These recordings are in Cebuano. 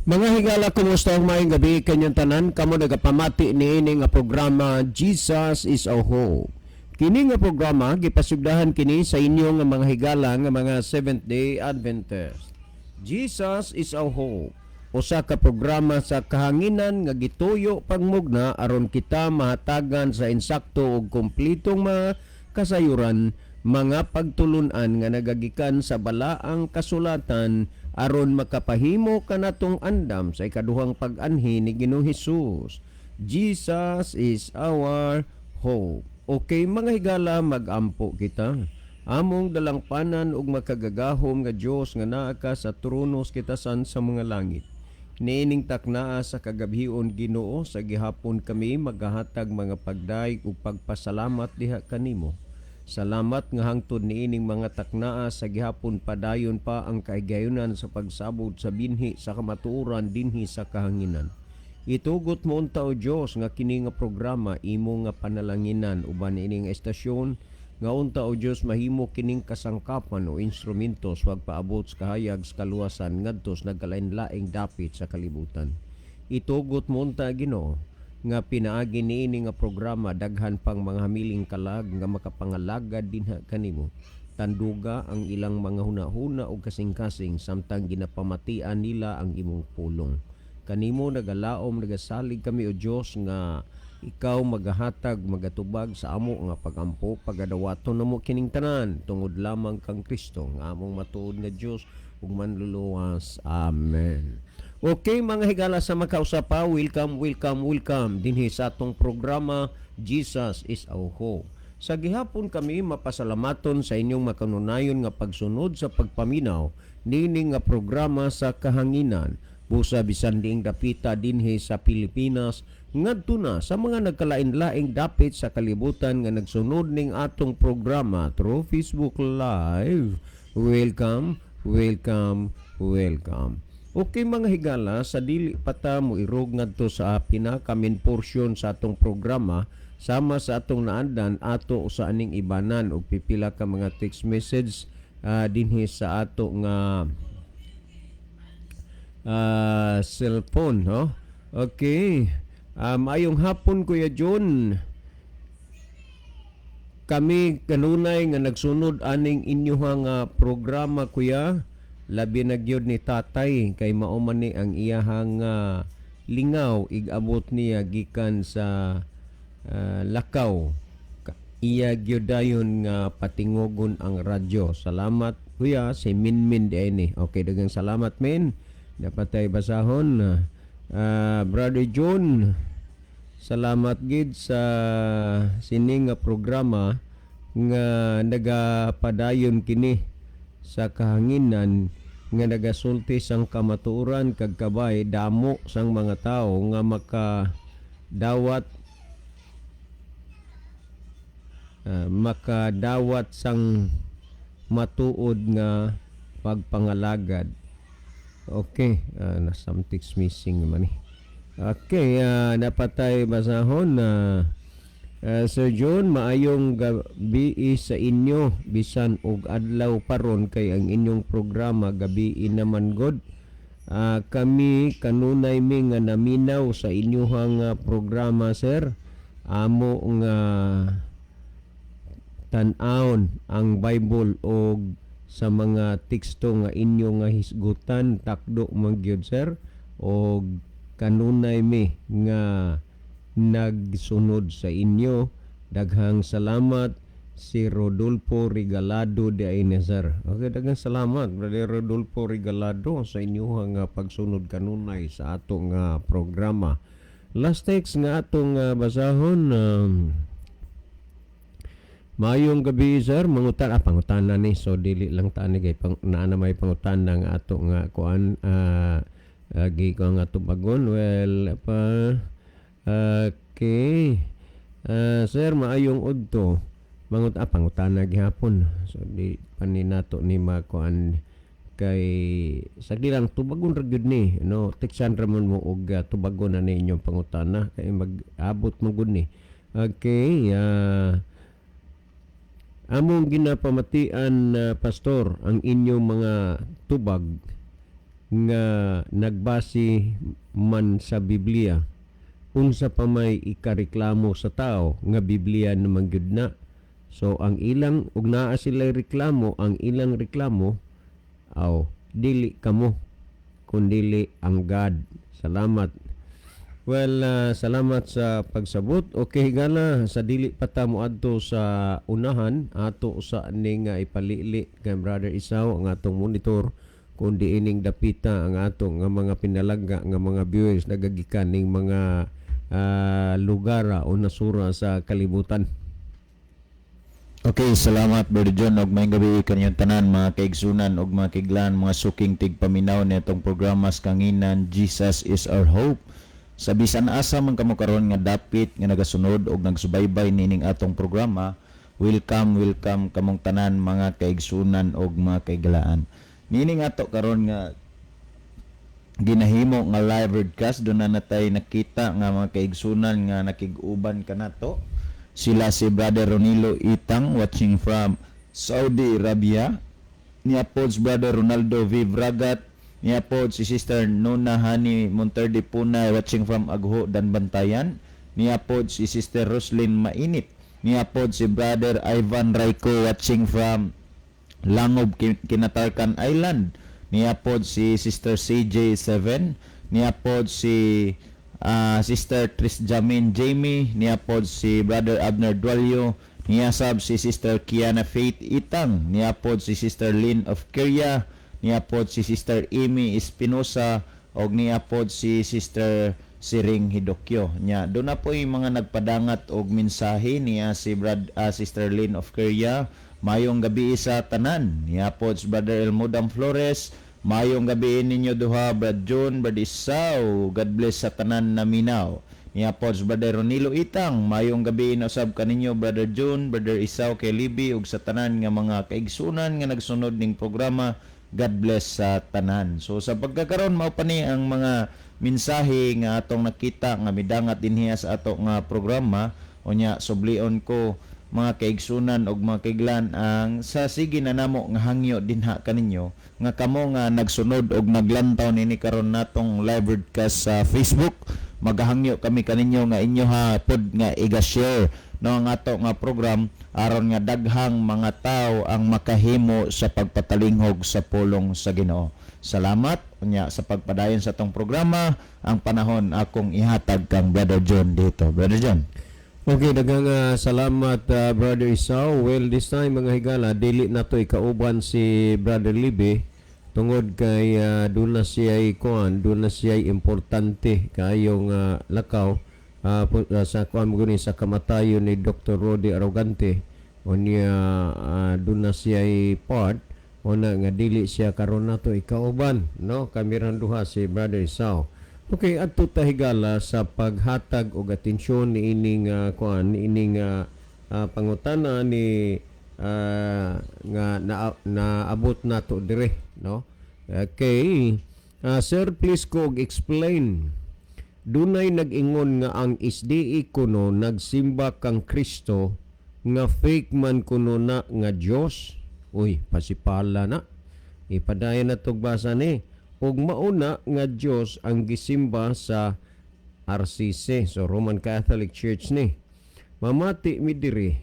Mga higala, kumusta ang maayong gabi kanyang tanan? Kamo nagapamati niini nga programa, Jesus is Our Hope. Kini nga programa gipasugdahan kini sa inyo nga mga higala nga mga Seventh Day Adventist. Jesus is Our Hope. Usa ka programa sa kahanginan nga gituyo pagmugna aron kita mahatagan sa insakto ug kompletong mga kasayuran, mga pagtulunan nga nagagikan sa balaang kasulatan aron makapahimo kanatong andam sa ikaduhang pag-anhi ni Ginoong Hesus. Jesus is our hope. Okay, mga higala, magampo kita. Among dalangpanan ug makagagahom nga Dios nga naa ka sa trono sa kitasan sa mga langit. Niining taknaa sa kagabhion, Ginoo, sa gihapon kami magahatag mga pagdayeg ug pagpasalamat diha kanimo. Salamat nga hangtod niining mga taknaa sa gihapon padayon pa ang kahigayonan sa pagsabot sa binhi sa kamatuoran dinhi sa kahanginan. Itugot mo unta, o Dios, nga kini nga programa imo nga panalanginan uban ini nga estasyon nga unta, o Dios, mahimo kining kasangkapan o instrumento sa pagpaabot sa kahayag sa kaluwasan ngadto sa nagkalain-laing dapit sa kalibutan. Itugot mo unta, Ginoo, nga pinaagi niini nga programa daghan pang mga hamiling kalag nga makapangalagad dinha kanimo. Tanduga ang ilang mga hunahuna ug kasing-kasing samtang ginapamatian nila ang imong pulong. Kanimo nagalaom, nagasalig kami, o Dios, nga ikaw magahatag, magatubag sa amo nga pagampo. Pagadawaton namo kining tanan tungod lamang kang Kristo nga among matuod nga Dios ug manluluwas. Amen. Okay, mga higala, sa makausa pa, welcome, welcome, welcome dinhi sa atong programa, Jesus is Our Hope. Sa gihapon kami mapasalamaton sa inyong makanunayon nga pagsunod sa pagpaminaw niini nga programa sa kahanginan. Busa bisan diing dapita dinhi sa Pilipinas ngadto na sa mga nagkalain-laing dapit sa kalibutan nga nagsunod ning atong programa through Facebook Live. Welcome, welcome, welcome. Okay, mga higala, sa dili pa ta mo irog ngadto sa pinaka main portion sa atong programa, sama sa atong naandan, ato sa aning ibanan og pipila ka mga text message dinhi sa ato nga cellphone, no? Okay. Maayong hapon, Kuya John. Kami kanunay nga nagsunod aning inyuhang programa, kuya. Labi na gyud ni tatay kay mao man ni ang iyahang lingaw igabot niya gikan sa lakaw. Iya gyud dayon nga patingogon ang radyo. Salamat, kuya, si Minmin di ni. Okay, daghang salamat, Min. Dapat ay basahon. Brother John, salamat gid sa sini nga programa nga nagapadayon kini sa kahanginan nga nagasulti sang kamatuoran kag kabay damo sang mga tao nga makadawat sang matuod nga pagpangalagad. Okay, na something's missing naman eh. Okay, dapat tayo basahon na Sir John, maayong gabi sa inyo bisan og adlaw paron kay ang inyong programa gabi naman god. Kami kanunay mi nga naminaw sa inyuhang programa, sir. Amo nga tan-awon ang Bible og sa mga teksto nga inyo nga hisgutan, takdo man gyud, sir, og kanunay mi nga nagsunod sa inyo. Daghang salamat, si Rodolfo Regalado di ay ni, sir. Okay, daghang salamat, Brother Rodolfo Regalado, sa inyong nga pagsunod kanunay sa ato nga programa. Last text nga atong basahon. Maayong gabi, sir, mangutan, pangutana ni, so dili lang ta ni kay pang, naa na may pangutana nga ato nga kuan gi ko nga tubagon. Well pa, okay. Sir, maayong udto. Mangut ah pangutana gihapon, so di pa ni nato ni makuan kay sagdi lang, tubagon ra gyud ni, no? Teksan ra man mo og tubagon na ni inyong pangutana kay mag-abot man gud ni. Okay, among ginapamatian, pastor, ang inyong mga tubag. Nga nagbase man sa Biblia, unsa pa may ikareklamo sa tao nga Biblia naman gyud na? So ang ilang, ug naa sila reklamo, ang ilang reklamo aw dili kamo kundili ang God. Salamat. Well, salamat sa pagsabot. Okay, higala, sa dili pa ta moadto sa unahan, ato sa ning ipalili kay Brother Isaw ang atong monitor kung diining dapita ang atong nga mga pinalangga nga mga viewers nagagikan ning mga lugar o nasura sa kalibutan. Okay, salamat, Brother John, og maayong gabi kaninyong tanan, mga kaigsunan og mga kaiglaan, mga suking tigpaminaw nitong programa sa kanginan, Jesus is Our Hope. Sa bisan asa man kamo karon nga dapit nga nagasunod og nagsubaybay nining atong programa, welcome, welcome kamong tanan, mga kaigsunan og mga kaiglaan. Nining ato karon nga ginahimo nga live broadcast, doon na natay nakita nga mga kaigsunan nga nakig-uban kanato. Sila si Brother Ronilo Itang, watching from Saudi Arabia. Niya pod si Brother Ronaldo V. Vragat. Niya pod si Sister Nona Hani Monterde Punay, watching from Agho, Daanbantayan. Niya pod si Sister Roslyn Mainit. Niya pod si Brother Ivan Rayco, watching from Langob, Kinatarkan Island. Niya pod si Sister CJ7. Niya pod si Sister Tris Jamin Jamie. Niya pod si Brother Abner Dualio. Niya sab si Sister Kiana Faith Itang. Niya pod si Sister Lynn of Korea. Niya pod si Sister Amy Espinosa og niya pod si Sister Siring Hidokyo. Nya doon na po yung mga nagpadangat og mensahe niya si Sister Lynn of Korea. Mayong gabi sa tanan. Niya pod si Brother Elmodam Flores. Mayong gabi ninyo duha, Brad John, Brad Isaw. God bless sa tanan na minaw. Niya pod si Brother Ronilo Itang. Mayong gabi na usab kaninyo, Brother John, Brother Isaw Kelibi ug sa tanan nga mga kaigsunan nga nagsunod ning programa. God bless sa tanan. So sa pagkakaron, mao pa ni ang mga mensahe nga atong nakita nga midangat dinhiya sa ato nga programa. Unya sublion ko, mga kaigsunan og mga kaiglan, ang sa sige na namo nga hangyo dinha kaninyo nga kamo nga nagsunod og naglantaw nini karon natong live broadcast sa Facebook, magahangyo kami kaninyo nga inyo ha pod nga iga-share no ang ato nga program aron nga daghang mga tao ang makahimo sa pagpatalinghog sa pulong sa Ginoo. Salamat. Unya sa pagpadayon sa atong programa, ang panahon akong ihatag kang Brother John dito. Brother John. Okay, daghang salamat, Brother Isaw. Well, this time, mga higala, dili na to ikauban si Brother Libe tungod kay doon na siya kuan, doon na siya importante kayong lakaw sa kuan mo guni sa kamatayon ni Dr. Rodi Arrogante. Unya doon na siya part una nga dili siya karon nato ikauban, no? Kami duha si Brother Isaw. Okay, adto ta, higala, sa paghatag og atensyon niining kuan, niining pangutana ni nga na, naabot nato dire, no? Okay. Sir, please ko og explain. Dunay nag-ingon nga ang SDA kuno nagsimba kang Kristo nga fake man kuno na nga Dios. Uy, pasipala na. Ipadayon na tog basa ni. Ug mauna nga Dios ang gisimba sa RCC, so Roman Catholic Church ni. Mamati mi diri,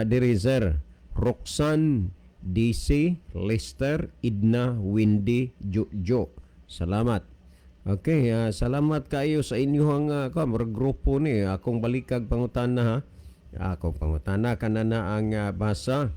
diri sir, Roxanne DC, Lester, Idna, Windy, Jojo. Salamat. Okay, salamat kayo sa inyong murag grupo ni. Akong balikag pangutana ha. Akong pangutana kanana ang basa.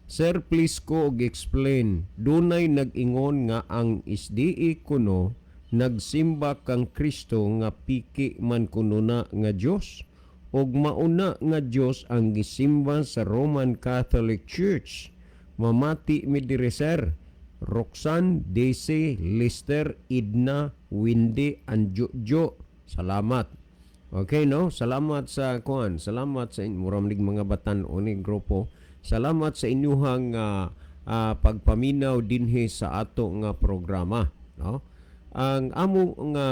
Sir, please ko og explain. Dunay nag-ingon nga ang SDA kuno nagsimba kang Kristo nga piki man kuno na nga Dios ug mauna nga Dios ang gisimba sa Roman Catholic Church. Mamati mi diri, sir. Roxanne, DC, Lister, Idna, Windy, and Jojo. Salamat. Okay, no? Salamat sa kuan. Salamat sa inyo. Mura man mga batan-on ni grupo. Salamat sa inyuhang pagpaminaw dinhi sa ato nga programa, no? Ang amo nga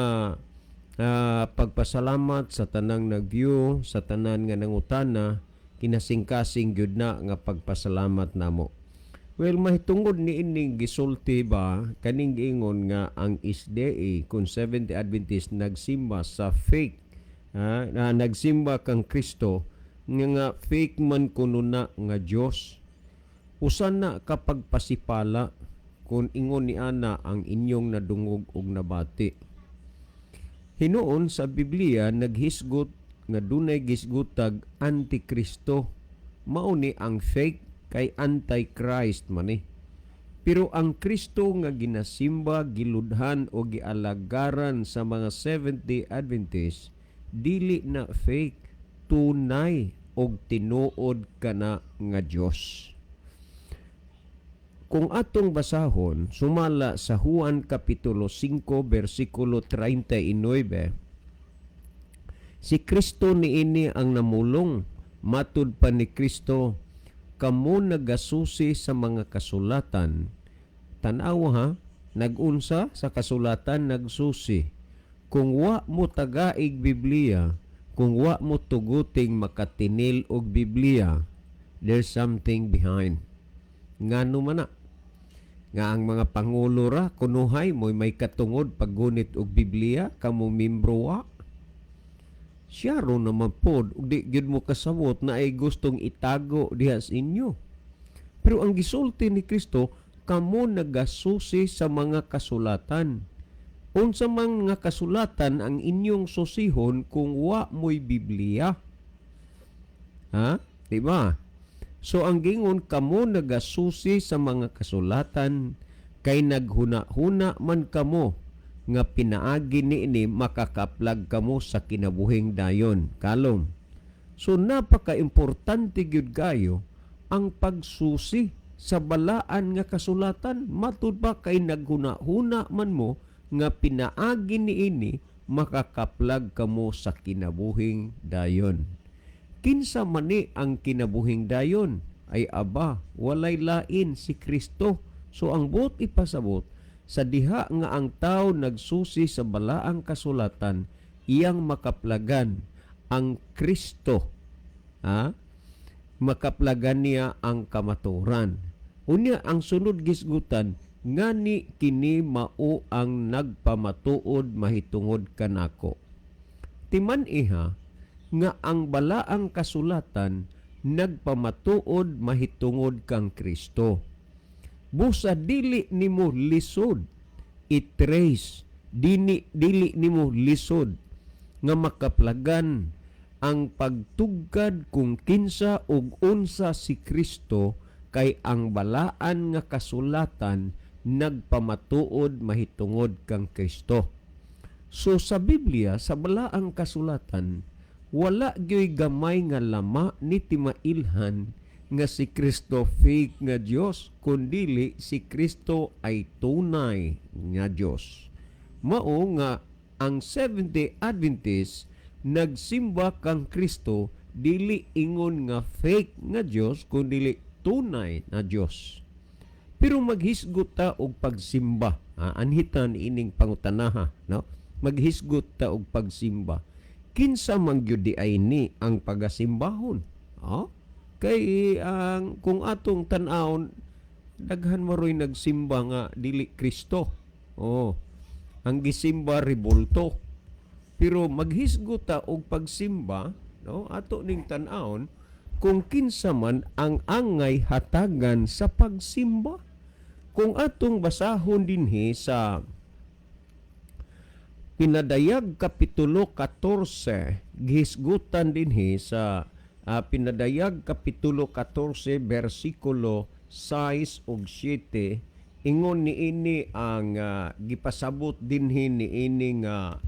pagpasalamat sa tanang nag-view, sa tanan nga nangutana, kinasingkasing gyud na nga pagpasalamat namo. Well, mahitungod ni ining gisulti ba, kaning giingon nga ang SDA kung Seventh Adventist nagsimba sa fake, ha, na nagsimba kang Kristo nga fake man kuno na nga Dios. Usa na kapag pasipala kung ingon ni ana ang inyong nadungog og nabati. Hinuon sa Biblia naghisgot nga dunay gisgutag Antikristo. Mao ni ang fake kay Antichrist man ni. Pero ang Kristo nga ginasimba, giludhan o gialagaran sa mga Seventh-day Adventists dili na fake, tunay og tinuod kana nga Dios. Kung atong basahon sumala sa Juan Kapitulo 5 bersikulo 39, si Kristo niini ang namulong. Matud pa ni Kristo, "Kamo nagasusi sa mga kasulatan." Tan-aw ha, nagunsa sa kasulatan, nagsusi. Kung wa mo tagaig Biblia, kung wa mo tuguting makatinil og Biblia, there's something behind. Ngano man na? Nga ang mga pangulo ra kunuhay mo'y may katungod paggunit og Biblia, kamo membro wa. Siya ro naman pod, ug di gyud mo kasabot na ay gustong itago diha sa inyo. Pero ang gisulti ni Kristo, "Kamo nagasusi sa mga kasulatan." Unsa man nga kasulatan ang inyong susihon kung wa mo'y Biblia? Ha? Di ba? So ang gingon, "Kamo nagasusi sa mga kasulatan kay naghuna-huna man kamo nga pinaagi niini makakaplag kamo sa kinabuhing dayon." Kalom. So napaka-importante gyud kayo ang pagsusi sa balaan nga kasulatan, matud pa kay naghuna-huna man mo nga pinaagi niini makakaplag kamo sa kinabuhing dayon. Kinsa man ni ang kinabuhing dayon? Ay aba, walay lain, si Kristo. So ang buot ipasabot sa diha nga ang tao nagsusi sa balaang kasulatan, iyang makaplagan ang Kristo. Ha? Makaplagan niya ang kamaturan. Unya ang sunod gisgutan, "Ngani kini mao ang nagpamatuod mahitungod kanako." Timan iha nga ang balaang kasulatan nagpamatuod mahitungod kang Kristo. Busa dili nimo lisod i-trace, dili nimo lisod nga makaplagan ang pagtugkad kung kinsa ug unsa si Kristo kay ang balaan nga kasulatan nagpamatuod mahitungod kang Kristo. So sa Biblia, sa balaang kasulatan, wala gyoy gamay nga lama ni timailhan nga si Kristo fake nga Dios, kundili si Kristo ay tunay nga Dios. Mao nga ang Seventh-day Adventist nagsimba kang Kristo dili ingon nga fake nga Dios, kundili tunay na Dios. Pero maghisgot ta og pagsimba. Ha, anhitan ining pangutanaha, no? Maghisgot ta og pagsimba. Kinsa man gyud di ay ni ang pagasimbahon? Ha? Kay ang kung atong tan-awon, daghan maroy nagsimba nga dili Kristo. Oh. Ang gisimba rebulto. Pero maghisgot ta og pagsimba, no? Ato ning tan-awon kung kinsa man ang angay hatagan sa pagsimba. Kung atong basahon dinhi sa Pinadayag Kapitulo 14, gihisgutan dinhi sa Pinadayag Kapitulo 14 bersikulo 6 ug 7, ingon niini ang gipasabot dinhi niini nga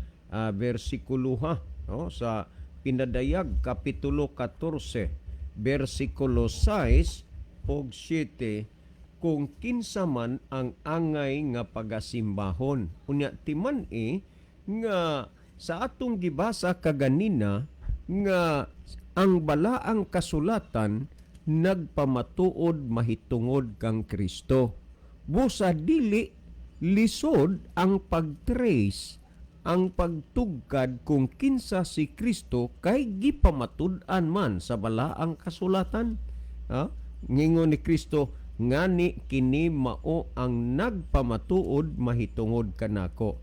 bersikulo ha, no? Sa Pinadayag Kapitulo 14 bersikulo 6 ug 7, kung kinsa man ang angay nga pagasimbahon. Unya timan-i nga sa atong gibasa kaganina nga ang balaang kasulatan nagpamatuod mahitungod kang Kristo. Busa dili lisod ang pag-trace, ang pagtugkad kung kinsa si Kristo kay gipamatud-an man sa balaang kasulatan. Ha? Ngingon ni Kristo, Ngani kini mao ang nagpamatuod mahitungod kanako.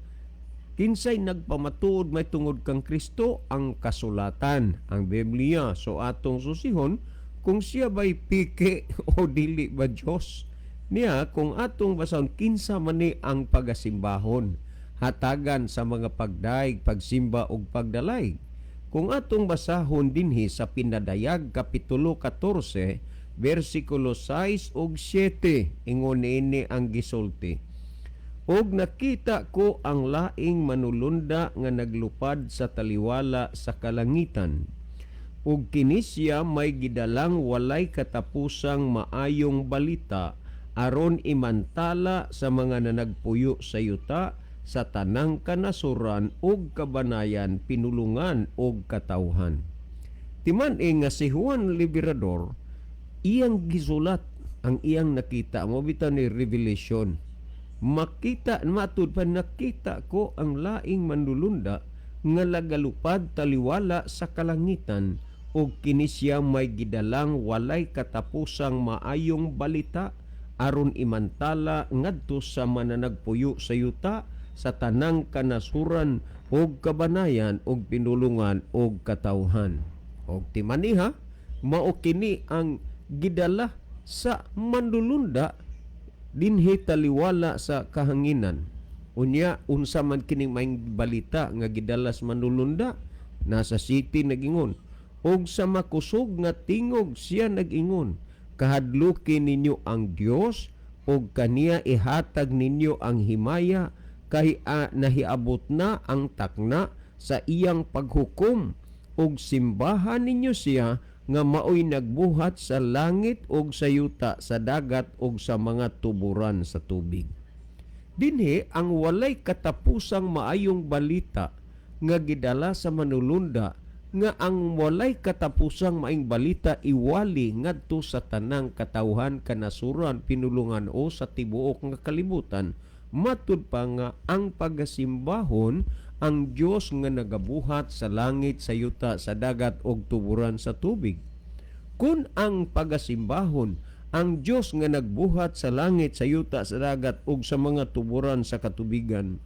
Kinsay nagpamatuod mahitungod kang Kristo? Ang kasulatan, ang Biblia. So atong susihon kung siya ba'y peke o dili ba Diyos. Niya, kung atong basahon, kinsa man ni ang pagasimbahon, hatagan sa mga pagdaig, pagsimba ug pagdalayg? Kung atong basahon dinhi sa Pinadayag Kapitulo 14 versikulo 6 ug 7, ingon niini ang gisulti: "Ug nakita ko ang laing manulunda nga naglupad sa taliwala sa kalangitan. Ug kini siya may gidalang walay katapusang maayong balita aron imantala sa mga nanagpuyo sa yuta, sa tanang kanasuran ug kabanayan, pinulungan ug katawhan." Timan-i nga si Juan Liberador, iyang gisulat ang iyang nakita mo bitaw ni Revelation. Makita matud pa, "Nakita ko ang laing manlulunda nga lagalupad taliwala sa kalangitan, ug kini siya may gidalang walay katapusang maayong balita aron imantala ngadto sa mananagpuyo sa yuta, sa tanang kanasuran ug kabanayan ug pinulungan ug katawhan." Og timaniha, mao kini ang gidala sa manlulunda dinhi taliwala sa kahanginan. Unya, unsa man kining maayong balita nga gidala sa manlulunda? Nasa city nagingon, "Og sa makusog nga tingog siya nag-ingon, 'Kahadluki ninyo ang Dios ug kaniya ihatag ninyo ang himaya, kay nahiabot na ang takna sa iyang paghukom, ug simbahan ninyo siya nga maoy nagbuhat sa langit ug sa yuta, sa dagat ug sa mga tuburan sa tubig.'" Dinhi ang walay katapusang maayong balita nga gidala sa manulunda, nga ang walay katapusang maayong balita iwali ngadto sa tanang katawhan, kanasuran, pinulungan o sa tibuok nga kalibutan. Matud pa nga ang pagasimbahon ang Dios nga nagabuhat sa langit, sa yuta, sa dagat ug tuburan sa tubig. Kung ang pagasimbahon ang Dios nga nagbuhat sa langit, sa yuta, sa dagat ug sa mga tuburan sa katubigan,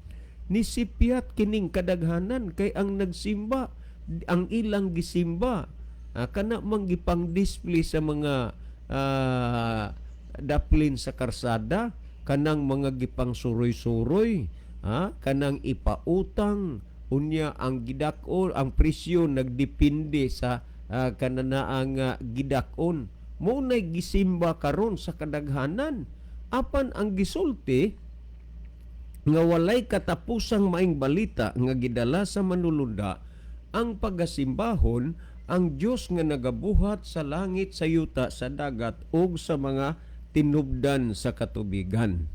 nisipyat kining kadaghanan kay ang nagsimba, ang ilang gisimba, kana mang gipang display sa mga daplin sa karsada, kanang mga gipang suroy-suroy, kanang ipautang. Unya ang gidak-on, ang presyo nagdepende sa kananaang gidak-on. Mao nay gisimba karon sa kadaghanan, apan ang gisulti nga walay katapusang maing balita nga gidala sa manulunda, ang pagasimbahon ang Dios nga nagabuhat sa langit, sa yuta, sa dagat ug sa mga tinubdan sa katubigan.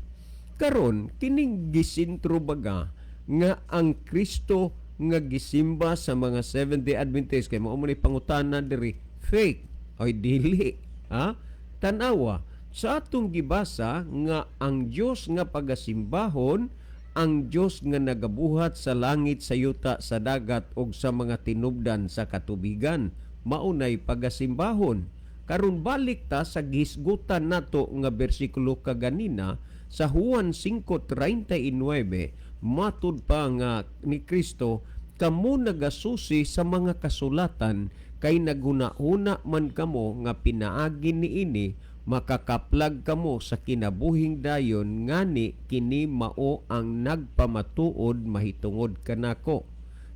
Karon, kining gisintro baga nga ang Kristo nga gisimba sa mga Seventh-day Adventist, kay mao man ni pangutana diri, fake oy dili, ha? Tanawa sa atong gibasa nga ang Dios nga pagasimbahon ang Dios nga nagabuhat sa langit, sa yuta, sa dagat ug sa mga tinubdan sa katubigan, maunay pagasimbahon. Karon, balik ta sa gihisgutan nato nga bersikulo kaganina sa Juan 5:39. Matud pa nga ni Kristo, "Kamo nagasusi sa mga kasulatan kay naghuna-huna man kamo nga pinaagi niini makakaplag kamo sa kinabuhing dayon, ngani kini mao ang nagpamatuod mahitungod kanako."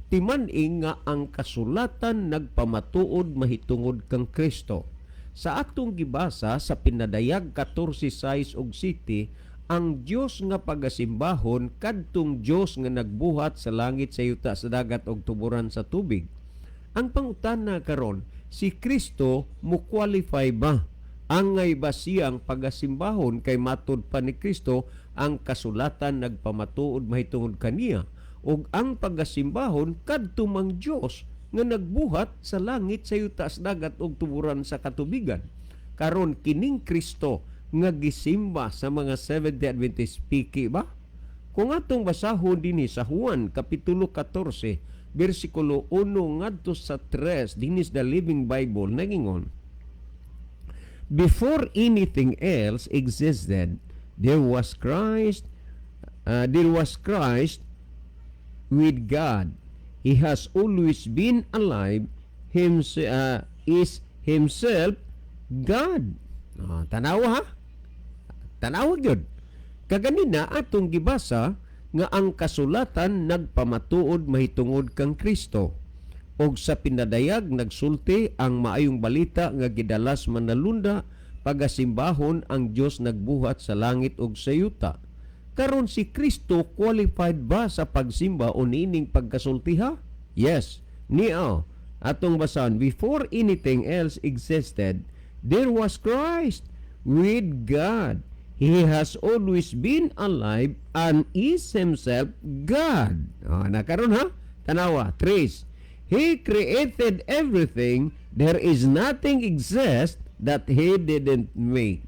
Timan-i nga ang kasulatan nagpamatuod mahitungod kang Kristo. Sa atong gibasa sa Pinadayag 14:6 ug 7, ang Dios nga pagasimbahon kadtong Dios nga nagbuhat sa langit, sa yuta, sa dagat ug tuburan sa tubig. Ang pangutana karon, si Kristo mo qualify ba? Angay ba siyang pagasimbahon kay matud pa ni Kristo ang kasulatan nagpamatuod mahitungod kaniya, ug ang pagasimbahon kadto mang Dios nga nagbuhat sa langit, sa yuta, sa dagat ug tuburan sa katubigan? Karon, kining Kristo nga gisimba sa mga Seventh-day Adventist, piki ba? Kung atong basahon dinhi sa Juan Kapitulo 14 bersikulo 1 ngadto sa 3, dinhi sa The Living Bible nagingon, Before anything else existed, there was Christ. There was Christ with God. He has always been alive. Is himself God. Ah, tanawa ha. Tanawa gyud. Kaganina atong gibasa nga ang kasulatan nagpamatuod mahitungod kang Kristo. Og sa pinadayag nagsulti ang maayong balita nga gidalas manalunda, pagasimbahon ang Dios nagbuhat sa langit ug sa yuta. Karon, si Kristo qualified ba sa pagsimba o niining pagkasultiha? Yes. Niya atong basahan, before anything else existed, there was Christ with God. He has always been alive and is himself God. Oh, nakaron ha? Tanawa, tres. He created everything. There is nothing exists that he didn't make.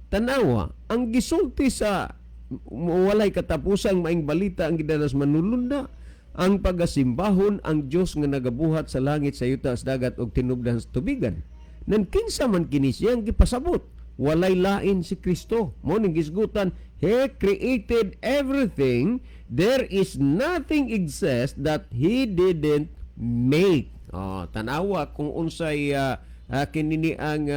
Tanawa, ang gisulti sa walay katapusang maing balita ang gidalas manulunda, ang pagasimbahon ang Dios nga nagabuhat sa langit, sa yuta, sa dagat ug tinubdan sa tubigan. Nan kinsa man kini siyang gipasabot? Walay lain si Kristo. Mo ning gisgutan, he created everything. There is nothing exists that he didn't make. Oh, tanawa kung unsay kinini ang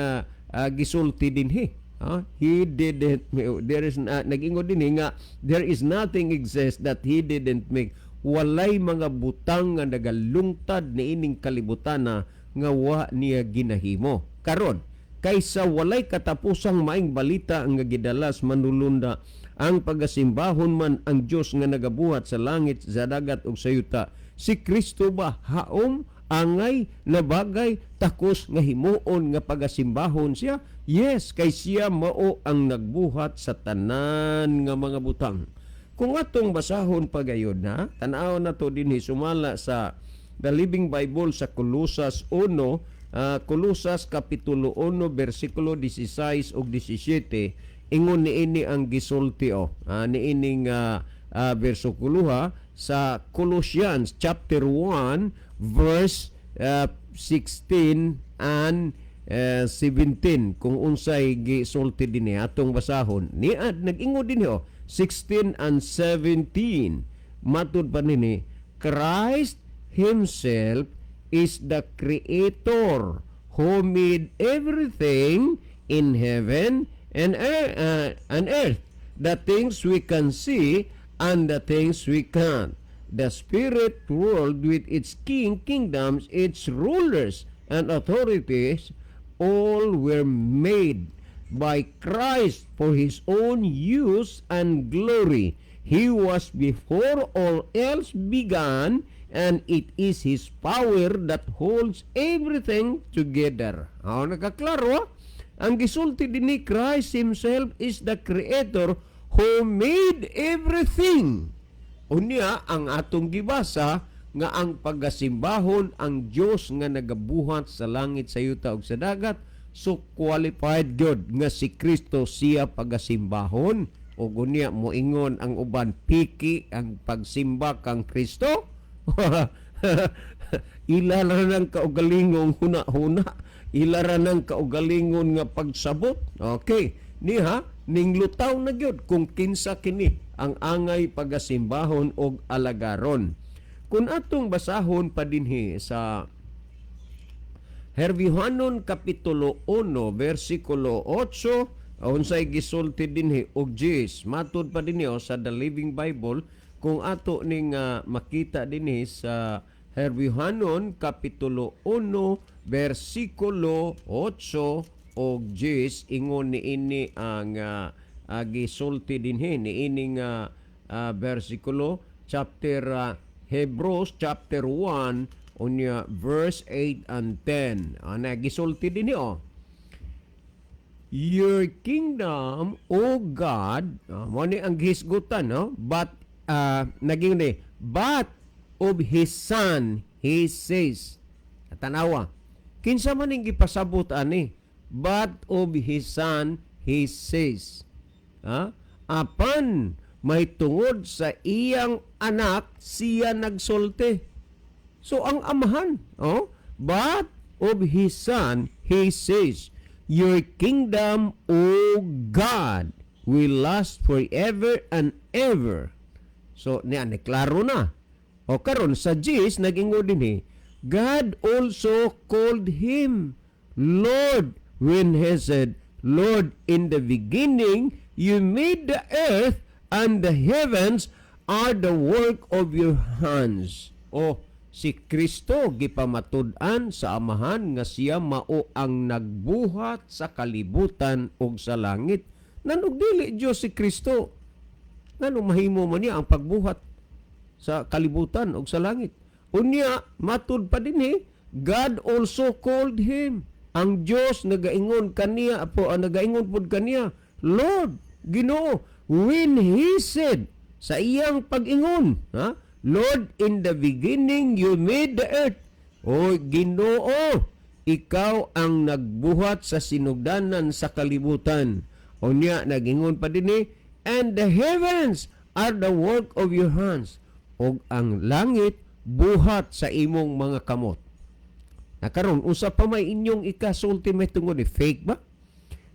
gisulti dinhi. Ah, he didn't there is nag-ingon dinhi nga there is nothing exists that he didn't make. Walay mga butang nga nagalungtad niining kalibutana nga wa niya ginahimo. Karon, kaysa walay katapusang maing balita nga gidalas manulunda, ang pagasimbahon man ang Dios nga nagabuhat sa langit, sa dagat ug sa yuta, si Kristo ba haom, angay na bagay, takos nga himuon nga pagasimbahon siya? Yes, kay siya mao ang nagbuhat sa tanan nga mga butang. Kung atong basahon pagayon na, tan-aw na to dinhi sumala sa The Living Bible sa Colosas 1, Colosas kapitulo 1 bersikulo 16 ug 17, ingon niini ang gisulti o niining bersikulo ha, sa Colossians chapter 1 verse 16 and 17, kung unsay gisulti dinhi atong basahon ni nag-ingon dinhi oh, 16 and 17, matud pa nini, Christ himself is the creator who made everything in heaven and earth, the things we can see and the things we can't, the spirit world with its kingdoms, its rulers and authorities. All were made by Christ for his own use and glory. He was before all else began, and it is his power that holds everything together. Oh, nakaklaro, ah? Ang gisulti dinhi, Christ himself is the creator who made everything. Unya ang atong gibasa nga ang pagasimbahon ang Dios nga nagabuhat sa langit, sa yuta ug sa dagat, so qualified gyud nga si Kristo siya pagasimbahon. Ug unya moingon ang uban, piki ang pagsimba kang Kristo. Ila ra ng kaugalingong huna-huna, ila ra ng kaugalingon nga pagsabot. Okay, niha ning lutaw na gyud kung kinsa kini ang angay pagasimbahon og alagaron. Kung atong basahon pa dinhi sa Herbihanon kapitulo 1 versikulo 8, unsay gisulti dinhi og 10, matud pa dinhi oh, sa The Living Bible, kung ato ning makita dinhi sa Herbihanon kapitulo 1 versikulo 8 og 10, ingon niini ang gisulti dinhi niining versikulo, chapter Hebrews chapter 1 unya verse 8 and 10. Ana gisulti dinhi oh. Your kingdom, O God, mo ni ang gihisgutan, no? But naging ni, but of his Son, he says. Tanawa. Kinsa man ning gipasabot ani? But of his Son, he says. Ha? Apan may tungod sa iyang anak siya nagsulti. So ang amahan, oh, but of his Son, he says, "Your kingdom, O God, will last forever and ever." So, niya, ni klaro na. O karon sa 10 nag-ingon dinhi, "God also called him Lord when he said, 'Lord, in the beginning you made the earth and the heavens are the work of your hands.'" O si Kristo gipamatud-an sa Amahan nga siya mao ang nagbuhat sa kalibutan ug sa langit. Nanog dili Dios si Kristo, ngano mahimo man niya ang pagbuhat sa kalibutan ug sa langit? Unya matud pa dinhi, "God also called him." Ang Dios nagaingon kaniya po, ang nagaingon pud kaniya, Lord, Ginoo, when he said, sa iyang pag-ingon, ha? "Lord, in the beginning you made the earth." O Ginoo, ikaw ang nagbuhat sa sinugdanan sa kalibutan. Unya nagingon pa dinhi, "And the heavens are the work of your hands." Og ang langit buhat sa imong mga kamot. Na karon, usa pa may inyong ikasulti may tungod ni fake ba?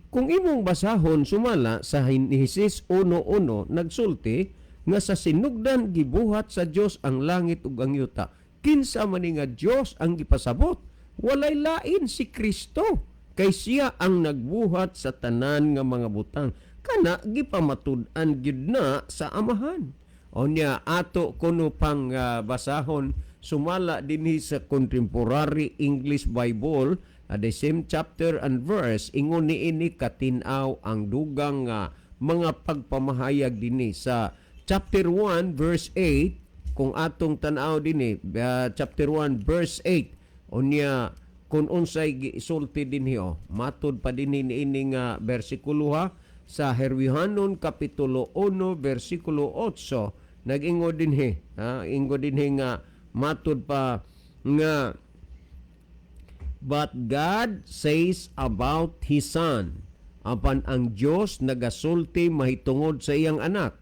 Kung imong basahon sumala sa Henesis 1:1, nagsulti nga sa sinugdan gibuhat sa Dios ang langit ug ang yuta. Kinsa man ni nga Dios ang gipasabot? Walay lain, si Kristo. Kay siya ang nagbuhat sa tanan nga mga butang. Kana gipamatud-an gyud na sa Amahan. Unya ato kuno pang basahon sumala dinhi sa Contemporary English Bible, the same chapter and verse, ingon niini katin-aw ang dugang mga pagpamahayag dinhi sa chapter 1 verse 8. Kung atong tan-aw dinhi, chapter 1 verse 8, unya kung unsay gisulti dinhi, oh, matud pa dinhi niini nga bersikulo, ha, sa Herbreohanon kapitulo 1 bersikulo 8, nag-ingon dinhi, ha, ingon dinhi nga matud pa nga, "But God says about His Son," apan ang Dios nagasulti mahitungod sa iyang anak,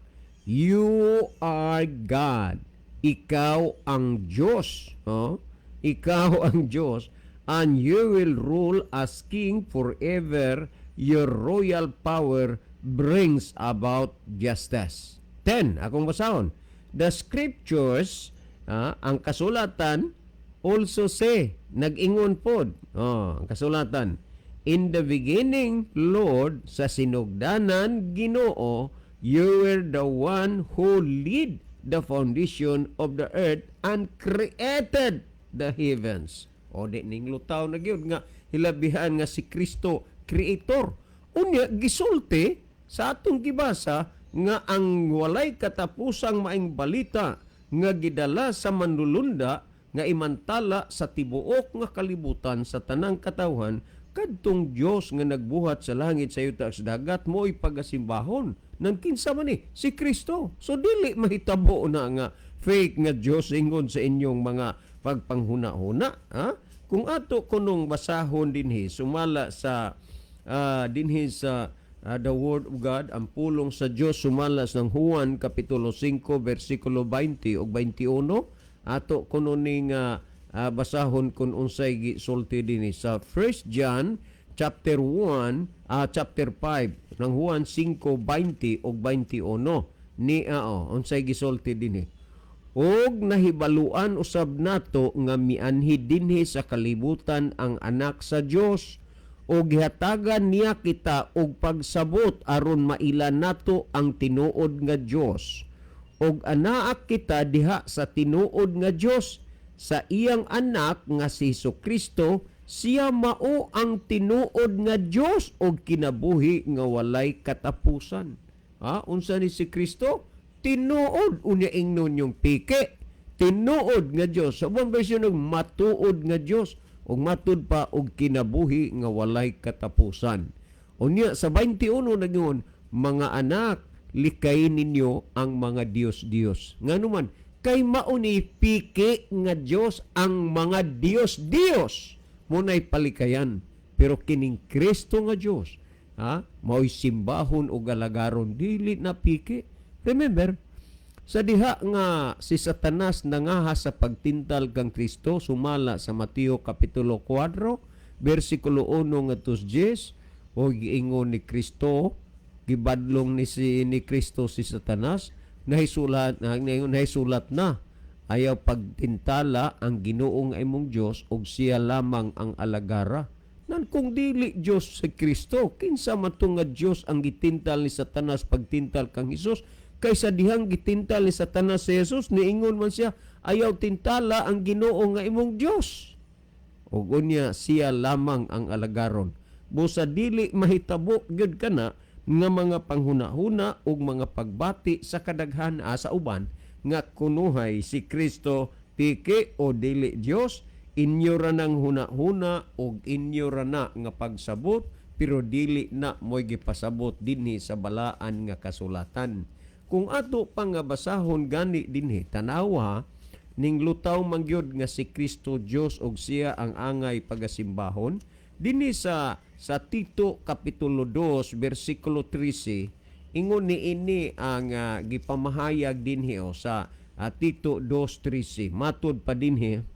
"You are God." Ikaw ang Dios, oh? Ikaw ang Dios, "and you will rule as king forever. Your royal power brings about justice." 10, akong basahon. "The scriptures," ang kasulatan, "also say," nag-ingon pod, oh, ang kasulatan, "In the beginning, Lord," sa sinugdanan, Ginoo, "you were the one who laid the foundation of the earth and created the heavens." O di ning lutaw na gyud nga hilabihan nga si Kristo creator. Unya gisulti sa atong gibasa nga ang walay katapusang maayong balita nga gidala sa manlulunda nga imantala sa tibuok nga kalibutan sa tanang katawhan, kadtong Dios nga nagbuhat sa langit, sa yuta, sa dagat, mo'y pagasimbahon. Nang kinsa man ni si Kristo. So dili mahitabo na nga fake nga Dios ingon sa inyong mga pagpanghuna-huna, ha? Kung ato kunong basahon dinhi sumala sa dinhi sa the Word of God, ang pulong sa Dios, sumala sa Juan kapitulo 5 bersikulo 20 ug 21, ato kuno ning basahon kung unsay gisulti dinhi sa 1 John chapter 1, chapter 5 ng Juan 5:20 ug 21 ni oh, unsay gisulti dinhi? "Ug nahibaluan usab nato nga mianhi dinhi sa kalibutan ang Anak sa Dios ug gihatagan niya kita og pagsabot aron maila nato ang tinuod nga Dios. Ug anaa kita diha sa tinuod nga Dios sa iyang Anak nga si Kristo. Siya mao ang tinuod nga Dios ug kinabuhi nga walay katapusan." Ha, unsa ni si Kristo? Tinuod. Unya ingnon yung pike. Tinuod nga Dios. Sa ubang version og matuod nga Dios ug matud pa og kinabuhi nga walay katapusan. Unya sa 21 nagingon, "Mga anak, likayin ninyo ang mga Diyos-Diyos." Ngano man? Kay mao ni piki nga Dios ang mga Diyos-Diyos munay palikayan. Pero kining Kristo nga Dios, ha, mao'y simbahon o galagaron, dili na piki. Remember, sa diha nga si Satanas nangahas sa pagtintal kang Kristo sumala sa Mateo kapitulo 4 bersikulo 1 ngadto 10. O giingon ni Kristo, gibadlong ni Kristo si Satanas, nahisulat na, nahisulat na, ayaw pagtintala ang Ginoo nga imong Dios ug siya lamang ang alagara. Nan kung dili Dios si Kristo, kinsa man to nga Dios ang gitintal ni Satanas pagtintal kang Hesus? Kaysa dihang gitintal ni Satanas si Jesus, niingon man siya, ayaw tintala ang Ginoo nga imong Dios ug unya siya lamang ang alagaron. Busa dili mahitabo gyud kana nga mga panghuna-huna ug mga pagbati sa kadaghan sa uban nga kunuhay si Kristo piki o dili Dios. Inyo ra nang huna-huna ug inyo ra na nga pagsabot, pero dili na mo'y gipasabot dinhi sa balaan nga kasulatan. Kung ato pa nga basahon gani dinhi, tanawa, ning lutaw man gyud nga si Kristo Dios og siya ang angay pagasimbahon. Dinhi sa Tito kapitulo 2 bersikulo 13, ingon ni ini ang gipamahayag dinhi o sa Tito 2:13. Matud pa dinhi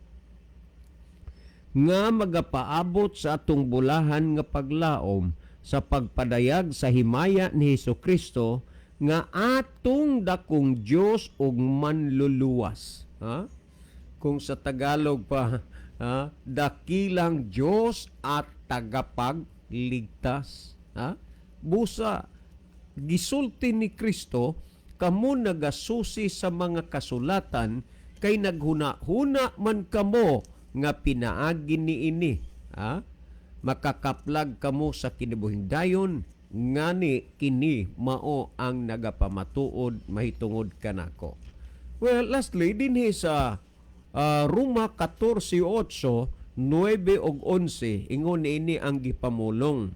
nga magapaabot sa atong bulahan nga paglaom sa pagpadayag sa himaya ni Hesus Kristo nga atong dakong Dios ug manluluwas, ha? Kung sa Tagalog pa, ha? Dakilang Dios at tagapagligtas, ha? Busa gisulti ni Kristo, kamo nagasusi sa mga kasulatan kay naghuna-huna man kamo nga pinaagi niini, ha, makakaplag kamo sa kinabuhing dayon, ngani kini mao ang nagapamatuod mahitungod kanako. Well, lastly, dinhi sa Roma 14:8, 9 ug 11, ingon niini ang gipamulong: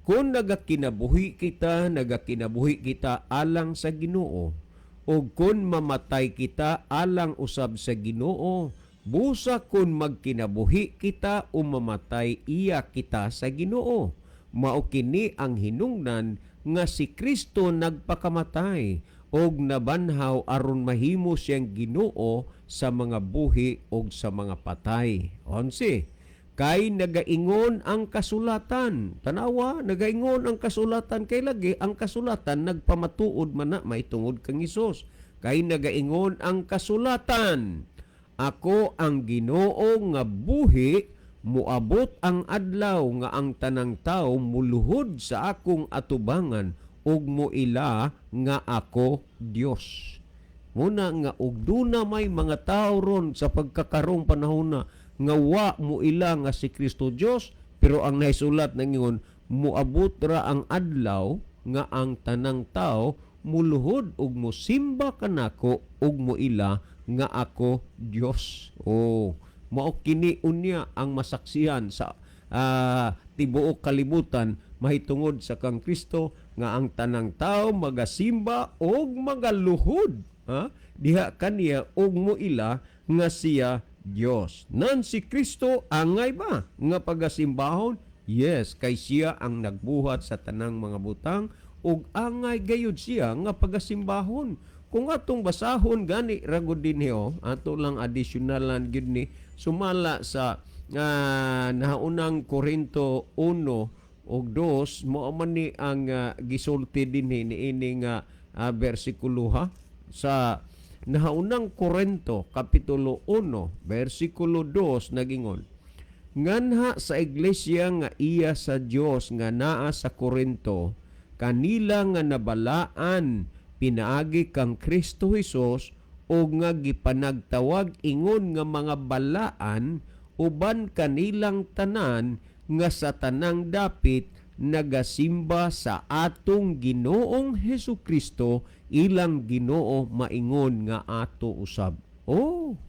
Kung nagakinabuhi kita, nagakinabuhi kita alang sa Ginoo, ug kung mamatay kita, alang usab sa Ginoo. Busa kung magkinabuhi kita o mamatay, iya kita sa Ginoo. Mao kini ang hinungdan nga si Kristo nagpakamatay og nabanhaw aron mahimo siyang Ginoo sa mga buhi og sa mga patay. 11. Kay nagaingon ang kasulatan. Tanawa, nagaingon ang kasulatan, kay lagi ang kasulatan nagpamatuod man na mahitungod kang Hesus. Kay nagaingon ang kasulatan, ako ang Ginoo nga buhi, muabot ang adlaw nga ang tanang tao muluhod sa akong atubangan ug muila nga ako Dios. Muna nga og duna may mga tao ron sa pagkakarong panahon na nga wa mo ila nga si Kristo Dios, pero ang nahisulat nangingon muabot ra ang adlaw nga ang tanang tao muluhod ug musimba kanako ug muila nga ako Dios. Oh, mao kini unya ang masaksihan sa tibuok kalibutan mahitungod sa kang Kristo, nga ang tanang tao magasimba og magaluhod, ha, diha kaniya ug muila nga siya Dios. Nan si Kristo angay ba nga pagasimbahon? Yes, kay siya ang nagbuhat sa tanang mga butang ug angay gayud siya nga pagasimbahon. Kung atong basahon gani ragod dinhi oh, ato lang additionalan gyud ni sumala sa naunang Korinto 1 ug 2, mao man ni ang gisulti dinhi niini nga bersikulo, ha. Sa nahaunang Korinto kapitulo 1 bersikulo 2, nagingon: Nganha sa iglesia nga iya sa Dios nga naa sa Korinto, kanila nga nabalaan pinaagi kang Kristo Hesus ug nga gipanagtawag ingon nga mga balaan uban kanilang tanan nga sa tanang dapit nagasimba sa atong Ginoong Hesus Kristo, ilang Ginoo, maingon nga ato usab. Oh,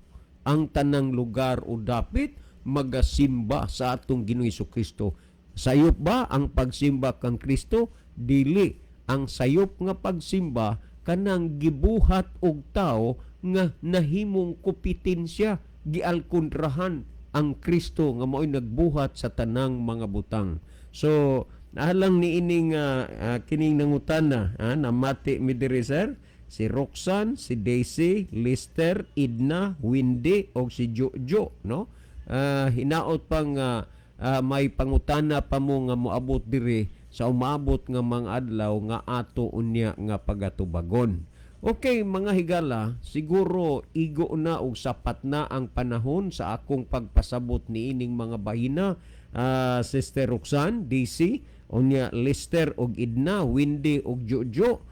ang tanang lugar o dapit magasimba sa atong Ginoong Hesus Kristo. Sayop ba ang pagsimba kang Kristo? Dili. Ang sayop nga pagsimba kanang gibuhat og tao nga nahimong kupitin siya, gialkontrahan ang Kristo nga mao'y nagbuhat sa tanang mga butang. So, alang ni ining kining nangutana, namati mi diri, sir, si Roxanne, si Daisy, Lister, Idna, Windy og si Jojo, no? Hinaot pang May pangutana pa mo nga moabot diri sa umaabot nga mga adlaw nga ato unya nga pagatubagon. Okay, mga higala, siguro igo na og sapat na ang panahon sa akong pagpasabot niining mga bahina. Sister Roxanne, DC, unya Lester og Idna, Windy og Jojo.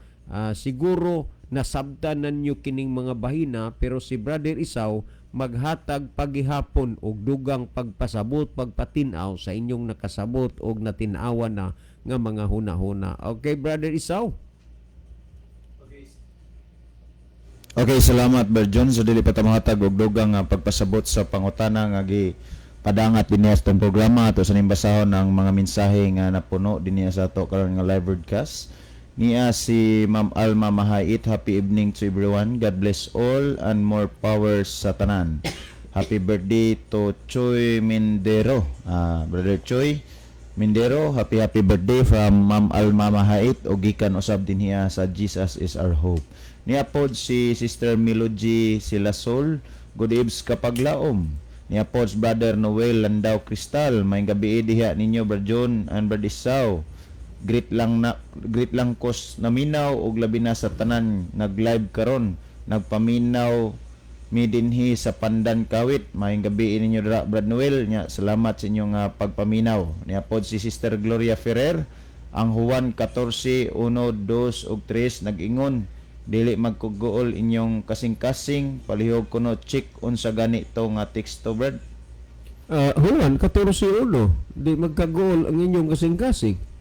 Siguro nasabtan ninyo kining mga bahina, pero si Brother Isaw maghatag pagihapon og dugang pagpasabot, pagpatin-aw sa inyong nakasabot og natin-awan na nga mga huna-huna. Okay, Brother Isaw. Okay, salamat, Berjon. So dili pa ta mahatag og dugang nga pagpasabot sa pangutana nga gi padangat dinhi sa atong programa, ato sa ning basahon ang mga mensahe nga napuno dinhi sa ato karon nga live broadcast. Niya si Ma'am Alma Mahait, "Happy evening to everyone. God bless all and more power sa tanan. Happy birthday to Choi Mindero." Brother Choi Mindero, happy happy birthday from Ma'am Alma Mahait o gikan usab dinhi sa Jesus is Our Hope. Niya pod si Sister Melody Silasol, "Good eves, kapaglaom." Niya pod si Brother Noel Landau Cristal, "Maayong gabi diha ninyo, Brad John and Brad Isaw. Greet lang kos naminaw og labi na sa tanan nag-live karon. Nagpaminaw mi dinhi sa Pandan, Kawit." Maayong gabi ninyo dira, Brad Noel. Nya salamat sa inyong pagpaminaw. Niya pod si Sister Gloria Ferrer, "Ang Juan 14:1, 2 ug 3 nag-ingon dili magkuguol inyong kasing-kasing. Palihog kuno check unsa gani to nga teksto, Brad." Juan 14:1, di magkagool ang inyong kasing-kasing.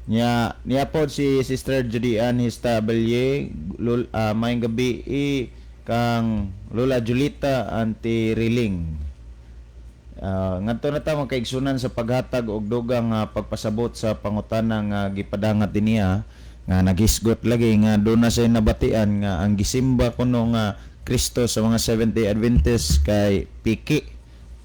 Nya niya pod si Sister Judy Ann Histabelye, lul, "Maayong gabi i kang Lola Julita Anti Riling." Ngadto na ta, mga kaigsunan, sa paghatag og dugang pagpasabot sa pangutana nga gipadangat dinhiya nga naghisgot lagi nga doon na siya nabatian nga ang gisimba kuno nga Kristo sa mga Seventh-day Adventist kay piki.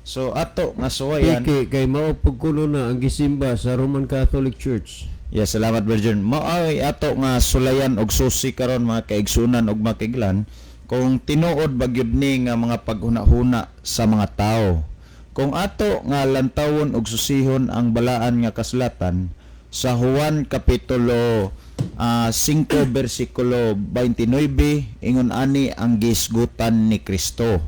So ato nga suwayan. Piki kay mao pug kuno na ang gisimba sa Roman Catholic Church. Yes, salamat, Virgin. Mao ay ato nga sulayan og susi karon, mga kaigsunan og makiglan, kung tinuod ba gyud ni nga mga paghuna-huna sa mga tao. Kung ato nga lantawon og susihon ang balaan nga kasulatan sa Juan kapitulo 5 bersikulo 29, ingon ani ang gisgutan ni Kristo: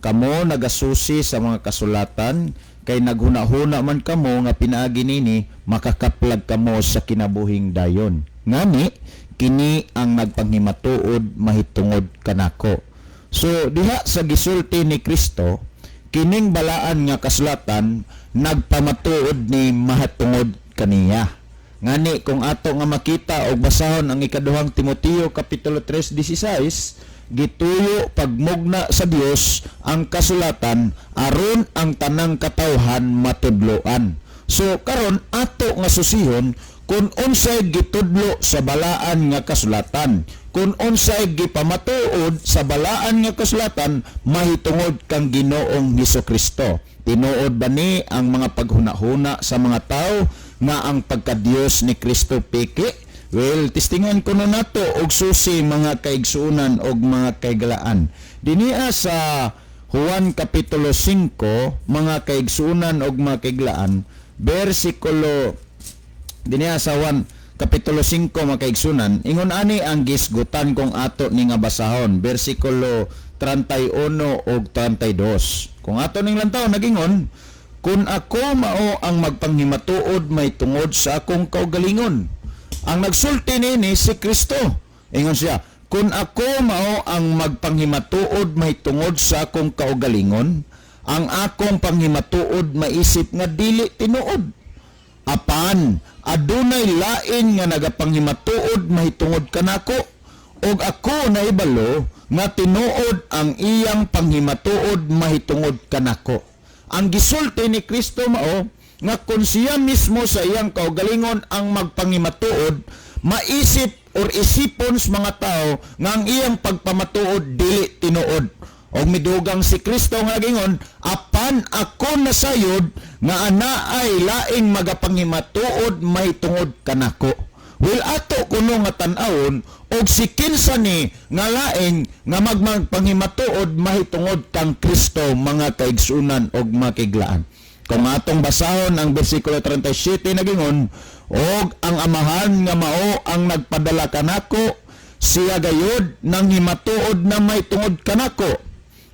"Kamo nagasusi sa mga kasulatan kay naghuna-huna man kamo nga pinaagi nini makakaplag kamo sa kinabuhing dayon. Ngani kini ang nagpanghimatuod mahitungod kanako." So diha sa gisulti ni Kristo, kining balaan nga kasulatan nagpamatuod ni mahatungod kaniya. Ngani kung ato nga makita og basahon ang ikaduhang Timoteo kapitulo 3:16, gituyo pagmugna sa Dios ang kasulatan aron ang tanang katawhan matudloan. So karon ato nga susihon kung unsay gitudlo sa balaan nga kasulatan, kung unsay gipamatuod sa balaan nga kasulatan mahitungod kang Ginoong Hesukristo. Tinuod ba ni ang mga paghuna-huna sa mga tao nga ang pagkadiyos ni Kristo piki? Well, testingan ko na nato og susi, mga kaigsuonan og mga kaigalaan. Dinia sa Juan Kapitulo 5, mga kaigsuonan og mga kaiglaan, bersikulo, dinia sa Juan Kapitulo 5, mga kaigsunan, ingon ani ang gisgutan kung ato ni nga basahon, bersikulo 31 og 32. Kung ato ning lantaw, nagingon, "Kung ako mao ang magpanghimatuod may tungod sa akong kaugalingon." Ang nagsulti nini si Kristo. Ingon siya, "Kung ako mao ang magpanghimatuod may tungod sa akong kaugalingon, ang akong panghimatuod maisip nga dili tinuod. Apan adunay lain nga nagapanghimatuod mahitungod kanako ug ako naibalo nga tinuod ang iyang panghimatuod mahitungod kanako." Ang gisulti ni Kristo mao nga kung siya mismo sa iyang kaugalingon ang magpangimatuod, maisip or isipon sa mga tao nga ang iyang pagpamatuod dili tinuod. Og midugang si Kristo nga gingon, "Apan ako nasayod nga ana ay laing magapangimatuod mahitungod kanako." Well, ato kuno nga tan-awon og si kinsa ni nga laing nga magmagpanghimatuod mahitungod kang Kristo, mga kaigsunan og makiglaan. Kung atong basahon ang bersikulo 37, nagingon, "Og ang Amahan nga mao ang nagpadala kanako, siya gayod nang himatuod na may tungod kanako.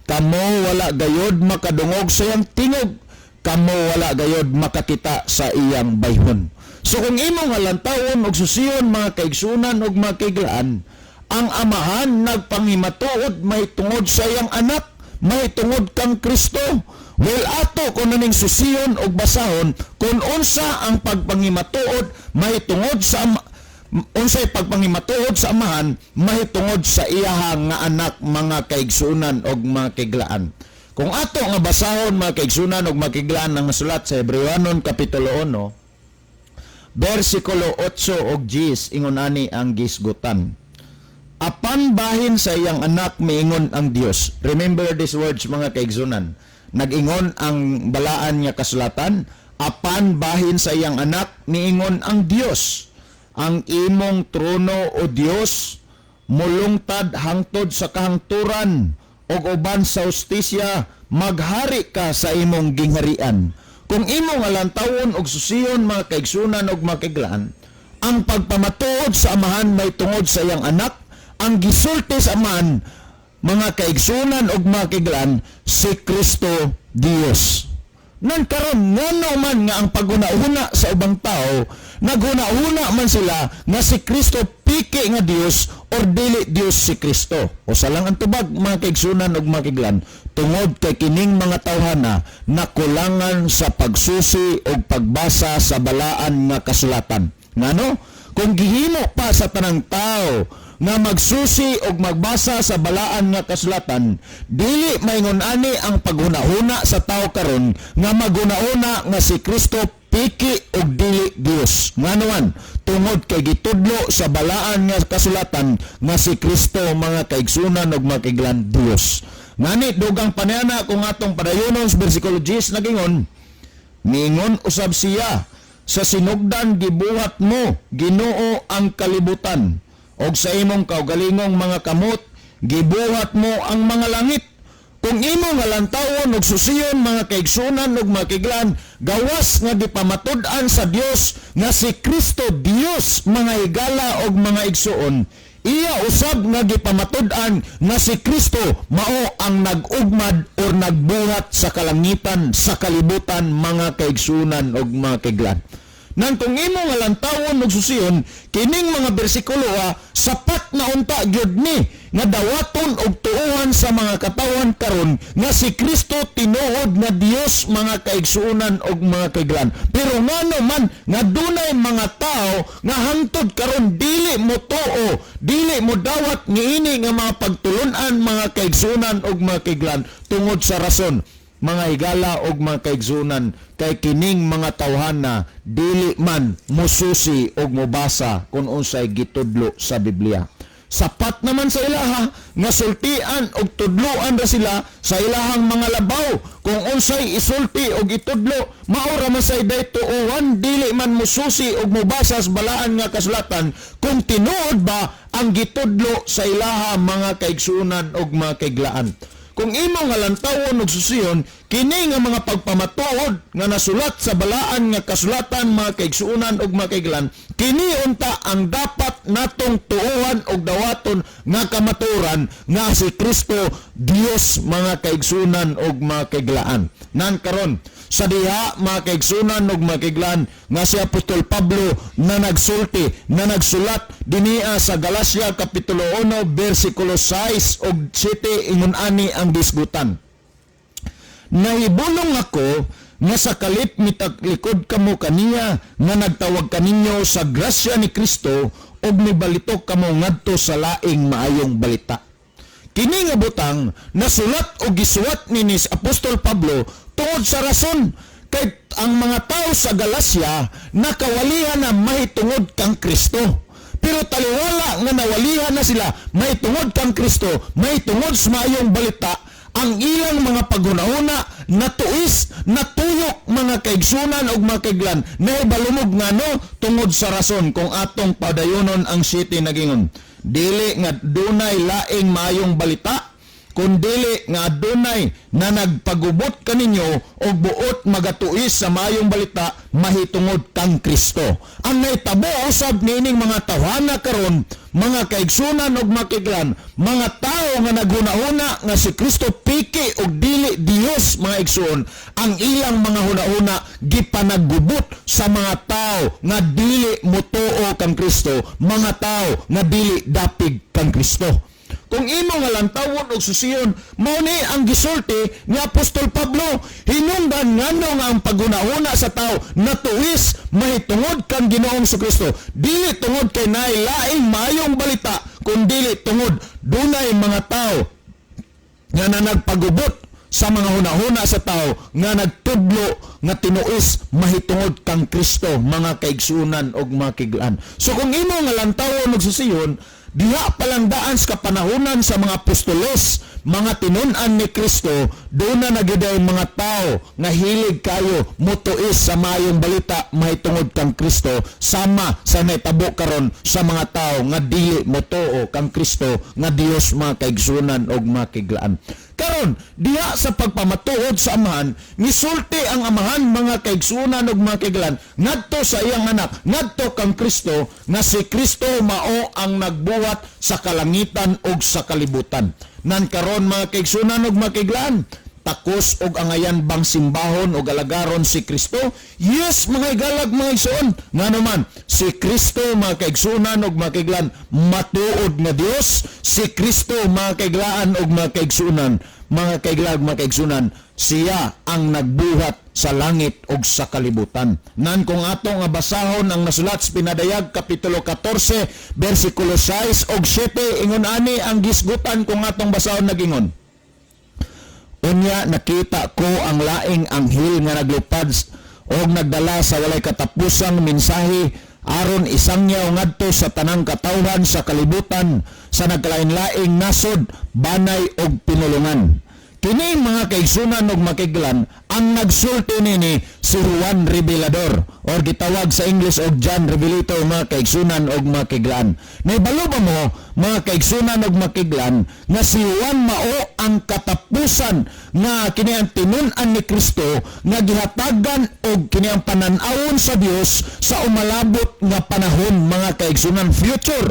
Kamo wala gayod makadungog sa iyang tingog, kamo wala gayod makakita sa iyang bayhon." So kung imong lantawon og susiyon, mga kaigsunan og mga kaiglaan, ang Amahan nagpangimatuod may tungod sa iyang Anak, may tungod kang Kristo. Well, ato kung naning susiyon og basahon kung unsa ang pagpangimatuod may tungod sa unsay pagpangimatuod sa Amahan mahitungod sa iyaha nga Anak, mga kaigsunan og mga kaiglaan. Kung ato nga basahon, mga kaigsunan og mga kaiglaan, ang nasulat sa Hebreohanon kapitulo 1 bersikulo 8 og 10, ingon ani ang gisgutan. "Apan bahin sa iyang Anak miingon ang Dios." Remember these words, mga kaigsunan. Nag-ingon ang balaan nga kasulatan, "Apan bahin sa iyang Anak niingon ang Dios: Ang imong trono, o Dios, mulungtad hangtod sa kahangturan, ug uban sa hustisya maghari ka sa imong gingharian." Kung imong alantawon og susiyon, mga kaigsunan og mga kaiglaan, ang pagpamatuod sa Amahan may tungod sa iyang Anak, ang gisulti sa Amahan, mga kaigsunan og mga kaiglaan, si Kristo Dios. Nan karon, ngano man nga ang paghuna-huna sa ubang tao, naghuna-huna man sila nga si Kristo piki nga Dios or dili Dios si Kristo? Usa lang ang tubag, mga kaigsunan ug mga kaiglaan, tungod kay kining mga tawhana nakulangan sa pagsusi ug pagbasa sa balaan nga kasulatan. Ngano? Kung gihimo pa sa tanang tao nga magsusi og magbasa sa balaan nga kasulatan, dili maingon ani ang paghuna-huna sa tao karon nga maghuna-huna nga si Kristo piki og dili Dios. Ngano man? Tungod kay gitudlo sa balaan nga kasulatan nga si Kristo, mga kaigsunan ug mga kaiglan, Dios. Ngani dugang paniana, kung atong padayonon sa bersikulo 10, nagingon, "Mingon usab siya, sa sinugdan gibuhat mo, Ginoo, ang kalibutan, og sa imong kaugalingong mga kamot gibuhat mo ang mga langit." Kung imo nga lantawon og susiyon, mga kaigsunan ug mga kaiglaan, gawas nga gipamatud-an sa Dios nga si Kristo Dios, mga higala og mga igsuon, iya usab nga gipamatud-an nga si Kristo mao ang nag-ugmad or nagbuhat sa kalangitan, sa kalibutan, mga kaigsunan og mga kaiglaan. Nang kung imo nga lantawon og susiyon kining mga bersikulo, sapat na unta gyud ni nga dawaton og tuohan sa mga katawan karon nga si Kristo tinuod nga Dios, mga kaigsuonan og mga kaiglan. Pero ngano man nga dunay mga tao nga hangtod karon dili mo tuo, dili mo dawat niini nga mga pagtulun-an, mga kaigsuonan og mga kaiglan? Tungod sa rason, mga higala og mga kaigsunan, kay kining mga tawhana dili man mususi og mobasa kung unsay gitudlo sa Biblia. Sapat naman sa ilaha nga sultian og tudloan ra sila sa ilahang mga labaw kung unsay isulti og itudlo, mao ra man say tuohan, dili man mususi og mobasa sa balaan nga kasulatan kung tinuod ba ang gitudlo sa ilaha, mga kaigsunan og mga kaiglaan. Kung imo nga lantawon og susiyon kini nga mga pagpamatuod nga nasulat sa balaan nga kasulatan, mga kaigsuonan ug mga kaiglan, kini unta ang dapat natong tuohan og dawaton nga kamaturan nga si Kristo Dios, mga kaigsuonan ug mga kaiglaan. Nan karon sa diha, mga kaigsunan ug mga kaiglaan, nga si Apostol Pablo na nagsulti, na nagsulat dinia sa Galacia kapitulo 1 bersikulo 6 ug 7, ingon ani ang disgutan. "Nahibulong ako nga sa kalip mitaglikod kamo kaniya nga nagtawag kaninyo sa grasya ni Kristo ug mibalitok kamo ngadto sa laing maayong balita." Kini nga butang nasulat o gisuwat ni Apostol Pablo tungod sa rason kay ang mga tao sa Galacia nakawalihan na mahitungod kang Kristo. Pero taliwala nga nawalihan na sila mahitungod kang Kristo, mahitungod sa maayong balita, ang ilang mga paghunahuna natuis, natuyok, mga kaigsunan og mga kaiglan, nahibalumog. Ngano? Tungod sa rason, kung atong padayonon ang 7, nagingon, "Dili nga dunay laing maayong balita Kun dili nga adunay na nagpagubot kaninyo og buot magatuis sa maayong balita mahitungod kang Kristo. Ang nahitabo usab niining mga tawhana karon, mga kaigsunan og makiglan, mga tao nga naghuna-huna nga si Kristo piki og dili Dios, mga igsoon, ang ilang mga huna-huna gipanaggubot sa mga tao nga dili motuo kang Kristo, mga tao nga dili dapig kang Kristo. Kung imo nga lantawon og susiyon, mao ni ang gisulti ni Apostol Pablo, hinungdan ngano nga ang paghuna-huna sa tao natuwis mahitungod kang Ginoong Kristo. Dili tungod kay naay laing maayong balita, kun dili tungod dunay mga tao nga nanagpagubot sa mga hunahuna sa tao nga nagtudlo nga tinuis mahitungod kang Kristo, mga kaigsunan og mga kiglaan. So kung imo nga lantawon og susiyon, diha palang daan sa kapanahunan sa mga apostoles, mga tinun-an ni Kristo, doon na nagiday mga tao nga hilig kayo mutuis sa maayong balita mahitungod kang Kristo, sama sa naitabo karon sa mga tao nga dili motuo kang Kristo nga Dios, mga kaigsunan og mga kiglaan. Karon, diha sa pagpamatuod sa Amahan, misulti ang Amahan, mga kaigsunan ug mga kaiglan, ngadto sa iyang anak, ngadto kang Kristo, nga si Kristo mao ang nagbuhat sa kalangitan ug sa kalibutan. Nan karon, mga kaigsunan ug mga kaiglan, takos og angayan bang simbahon og alagaron si Kristo? Yes, mga igalag, mga igsoon. Nga naman, si Kristo, mga kaigsunan og mga kaiglan, matuod nga Dios. Si Kristo, mga kaiglaan og mga kaigsunan, mga kaiglag, mga kaigsunan, siya ang nagbuhat sa langit ug sa kalibutan. Nan kung ato nga basahon ang nasulat sa Pinadayag kapitulo 14 bersikulo 6 ug 7, ingon ani ang gisgutan kung atong basahon, nagingon: "Unya nakita ko ang laing anghel nga naglupad og nagdala sa walay katapusang mensahe aron isangyaw ngadto sa tanang katawhan sa kalibutan, sa nagkalain-laing nasod, banay og pinulungan." Kini, mga kaigsunan og makiglan, ang nagsulti nini si Juan Revelador or gitawag sa English og John Revelator, mga kaigsunan og makiglan. Naibalo ba mo, mga kaigsunan og makiglan, nga si Juan mao ang katapusan nga kini ang tinun-an ni Kristo nga gihatagan og kini ang panan-awon sa Dios sa umalabot nga panahon, mga kaigsunan, future?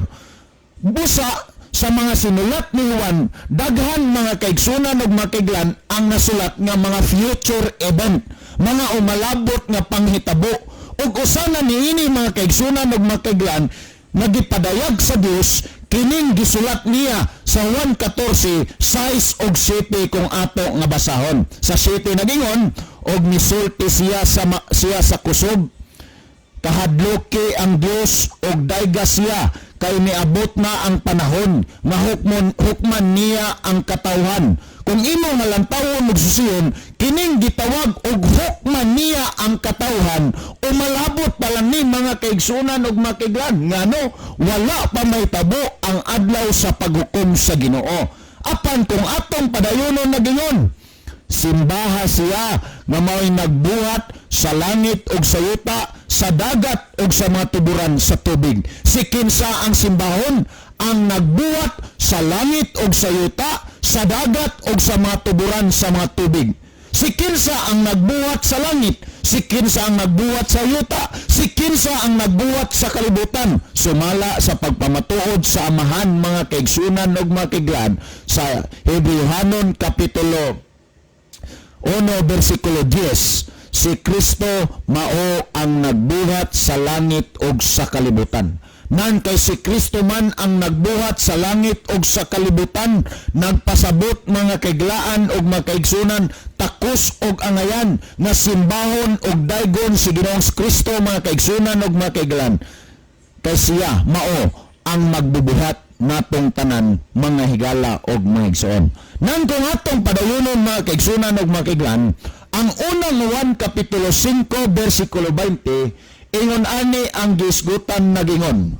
Busa sa mga sinulat ni Juan, daghan, mga kaigsunan ug makiglan, ang nasulat nga mga future event, mga umalabot nga panghitabo. Ug usa na niini, mga kaigsunan ug makiglan, nga gipadayag sa Dios kining gisulat niya sa Juan 14, 6 ug 7 kung ato nga basahon. Sa 7 nagingon, "Og misulti siya sa kusog, 'Kahadloki ang Dios og dayga siya kay miabot na ang panahon nga hukman niya ang katawhan.'" Kung imo nga lantawon og susiyon, kining gitawag og hukman niya ang katawhan, umalabot pa lang ni, mga kaigsunan og makiglan, ngano wala pa mahitabo ang adlaw sa paghukom sa Ginoo. Apan kung atong padayonon, nagingon, "Simbaha siya nga mao'y nagbuhat sa langit ug sa yuta, sa dagat ug sa mga tuburan sa tubig." Si kinsa ang simbahon? Ang nagbuhat sa langit ug sa yuta, sa dagat ug sa mga tuburan sa mga tubig. Si kinsa ang nagbuhat sa langit? Si kinsa ang nagbuhat sa yuta? Si kinsa ang nagbuhat sa kalibutan? Sumala sa pagpamatuod sa Amahan, mga kaigsunan ug mga kiglan, sa Hebreohanon kapitulo 1 bersikulo 10, si Kristo mao ang nagbuhat sa langit ug sa kalibutan. Nan kay si Kristo man ang nagbuhat sa langit ug sa kalibutan, nagpasabot, mga kaiglaan ug mga kaigsunan, takos og angayan nga simbahon ug daygon si Ginoong Kristo, mga kaigsunan ug mga kaiglaan. Kay siya mao ang magbubuhat natong tanan, mga higala og mga igsoon. Nang kung atong padayonon, mga kaigsunan og mga kaiglan, ang Unang Juan kapitulo 5 bersikulo 20, ingon ani ang gisgutan, nagingon,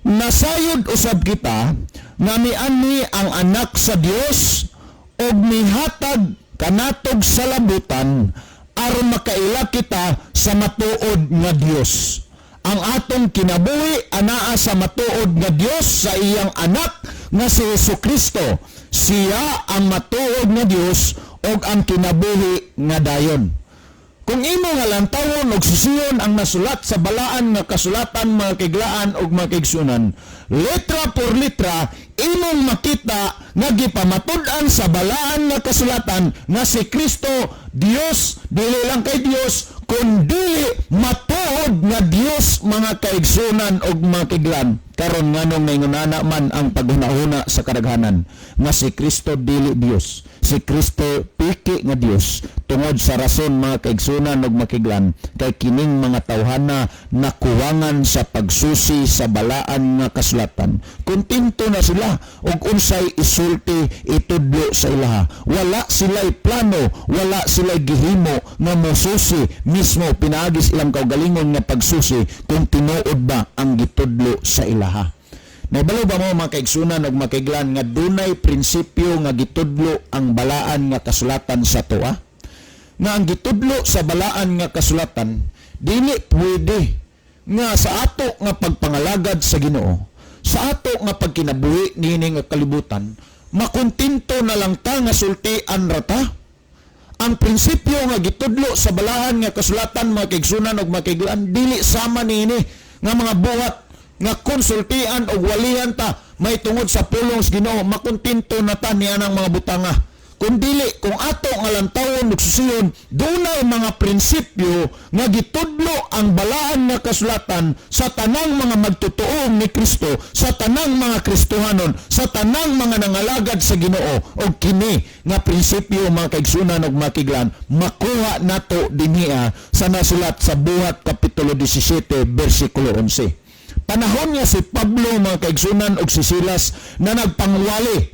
"Nasayod usab kita nga mianhi ang Anak sa Dios ug mihatag kanatog sa labutan aron makaila kita sa matuod nga Dios. Ang atong kinabuhi anaa sa matuod nga Dios sa iyang Anak nga si Hesus Kristo." Siya ang matuod nga Dios ug ang kinabuhi nga dayon. Kung imo nga lantawon og susiyon ang nasulat sa balaan nga kasulatan, mga kaiglaan ug mga kaigsunan, letra por letra, imong makita nga gipamatud-an sa balaan nga kasulatan nga si Kristo Dios, dili lang kay Dios kundi matuod nga Dios, mga kaigsunan ug mga kaiglaan. Karon, nganong naingon man ang paghunahuna sa kadaghanan nga si Kristo dili Dios, si Kristo piki nga Dios? Tungod sa rason, mga kaigsunan ug makiglan, kay kining mga tawhana nakuwangan sa pagsusi sa balaan nga kasulatan. Kontento na sila og unsay isulti, itudlo sa ilaha. Wala sila'y plano, wala sila'y gihimo nga mosusi mismo pinaagi sa ilang kaugalingon nga pagsusi kung tinuod ba ang gitudlo sa ilaha. Naibalo ba mo, mga kaigsunan ug makaiglan, nga dunay prinsipyo nga gitudlo ang balaan nga kasulatan sa atoa? Nga ang gitudlo sa balaan nga kasulatan, dili pwede nga sa ato nga pagpangalagad sa Ginoo, sa ato nga pagkinabuhi niini nga kalibutan, makontento na lang ta nga sultian ra ta. Ang prinsipyo nga gitudlo sa balaan nga kasulatan, mga kaigsunan ug mga kaiglaan, dili sama niini nga mga buhat nga konsultian og walihan ta may tungod sa pulong sa Ginoo, makontento na ta niya ng mga butanga. Kung dili, kung ato nga lantawon ug susiyon, dunay mga prinsipyo nga gitudlo ang balaan nga kasulatan sa tanang mga magtutuong ni Kristo, sa tanang mga Kristohanon, sa tanang mga nangalagad sa Ginoo. Og kini nga prinsipyo, mga kaigsunan ug makiglan, makuha nato dinhiya sa nasulat sa Buhat kapitulo 17 bersikulo 11. Panahon nga si Pablo, mga kaigsunan, ug si Silas na nagpangwali,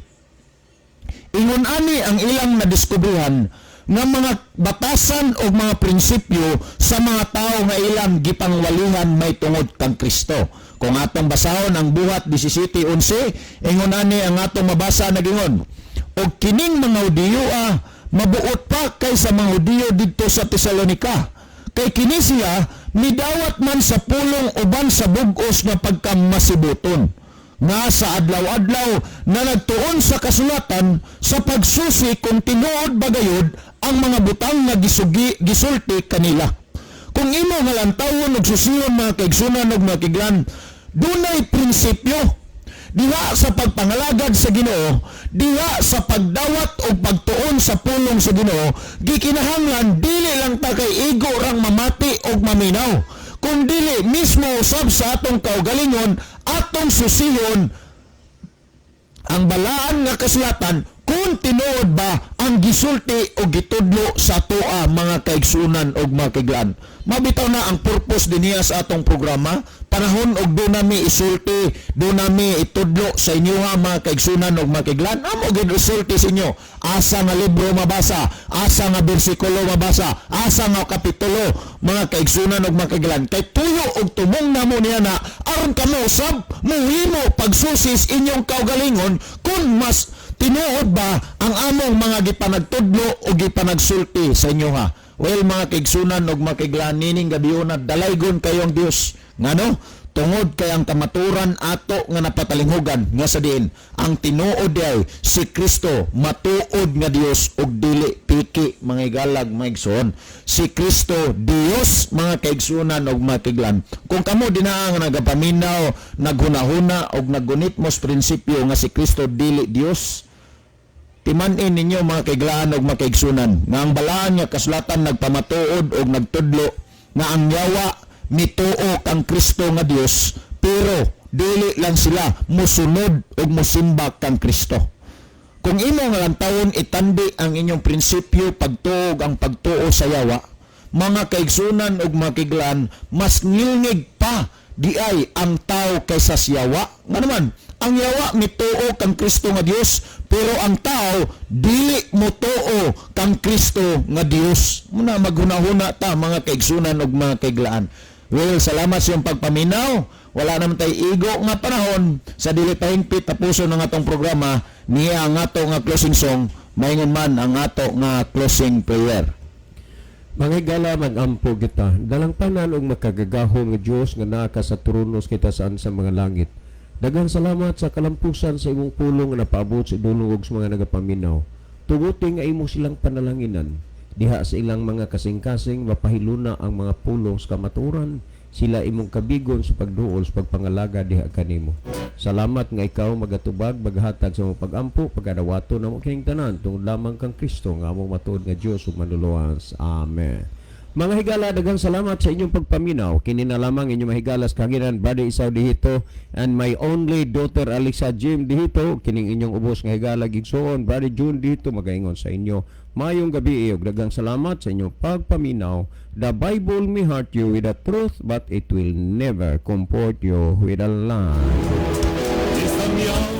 ingon ani ang ilang nadiskubrehan nga mga batasan o mga prinsipyo sa mga tao nga ilang gipangwalihan may tungod kang Kristo. Kung atong basahon ang Buhat 17:11, ingon ani ang atong mabasa, nagingon, "Og kining mga Hudiyo mabuot pa kaysa mga Hudiyo didto sa Tesalonika. Kay kini siya midawat man sa pulong uban sa bug-os nga pagkamasibuton nga sa adlaw-adlaw na nagtuon sa kasulatan sa pagsusi kung tinuod ba gayud ang mga butang nga gisulti kanila." Kung imo nga lantawon ug susiyon, mga kaigsunan ug mga kaiglaan, dunay prinsipyo diha sa pagpangalagad sa Ginoo, diha sa pagdawat o pagtuon sa pulong sa Ginoo, gikinahanglan dili lang ta kay igo rang mamati og maminaw, kun dili mismo usab sa atong kaugalingon atong susihon ang balaan nga kasulatan kung tinuod ba ang gisulti o gitudlo sa atoa, mga kaigsunan og mga kaiglaan. Mabitaw na ang purpose dinhiya sa atong programa, panahon og duna mi isulti, duna mi itudlo sa inyo ha, mga kaigsunan og mga kaiglaan. Amo gid isulti sa inyo. Asa nga libro mabasa, asa nga bersikulo mabasa, asa nga kapitulo, mga kaigsunan og mga kaiglaan. Kay tuyo og tumong namo niya na aron kamo sab muhimo pagsusis inyong kaugalingon kung mas tinuod ba ang among mga gipanagtudlo o gipanagsulti sa inyo ha. Well, mga kaigsunan og mga kaiglaan, nining gabiuna dalaygon kayong Dios. Ngano? Tungod kay ang kamaturan ato nga napatalinghugan nga sa diin ang tinuod ay si Kristo matuod nga Dios ug dili piki, mga igalag, mga igsoon. Si Kristo Dios, mga kaigsunan ug mga kaiglaan. Kung kamo dinaa nga nagapaminaw, naghunahuna og naggunit mo sa prinsipyo nga si Kristo dili Dios, timan-in ninyo, mga kaiglaan ug mga kaigsunan, nga ang balaan nga kasulatan nagpamatuod og nagtudlo nga ang yawa mituo kang Kristo nga Dios, pero dili lang sila musunod og musimba kang Kristo. Kung imo nga lantawon itandi ang inyong prinsipyo pagtuo ang pagtuo sa yawa, mga kaigsunan ug mga kaiglaan, mas ngilngig pa di ay ang tao kaysa sa yawa. Nga naman, ang yawa mituo kang Kristo nga Dios, pero ang tao dili motuo kang Kristo nga Dios. Muna maghunahuna ta, mga kaigsunan ug mga kaiglaan. Well, salamat sa iyong pagpaminaw. Wala naman tay igo nga panahon sa dili pa hingpit tapuson ang atong programa niya ang ato nga closing song, maingon man ang ato nga closing prayer. Mga higala, mag-ampo kita. Dalangpanan og makagagahom nga Dios nga naa ka sa trono sa kitaas-an sa mga langit. Daghang salamat sa kalampusan sa imong pulong nga napaabot sa dulong ug sa mga nagapaminaw. Tuguti nga imo silang panalanginan. Diha sa ilang mga kasing-kasing mapahiluna ang mga pulong sa kamatuoran. Sila imong kabigon sa pagduol sa pagpangalaga diha kanimo. Salamat nga ikaw magatubag, maghatag sa imong pagampo, pagadawato namo kining tanan tungod lamang kang Kristo nga among matuod nga Dios ug Manluluwas. Amen. Mga higala, daghang salamat sa inyong pagpaminaw. Kini na lamang inyong mahigala sa kahanginan, Brother Isaw Dihito and my only daughter Alexa Jim Dihito. Kining inyong ubos nga higala gigsoon, Brother June Dihito, magaingon sa inyo. Mayong gabi ug daghang salamat sa inyong pagpaminaw. The Bible may hurt you with the truth, but it will never comfort you with a lie. Isang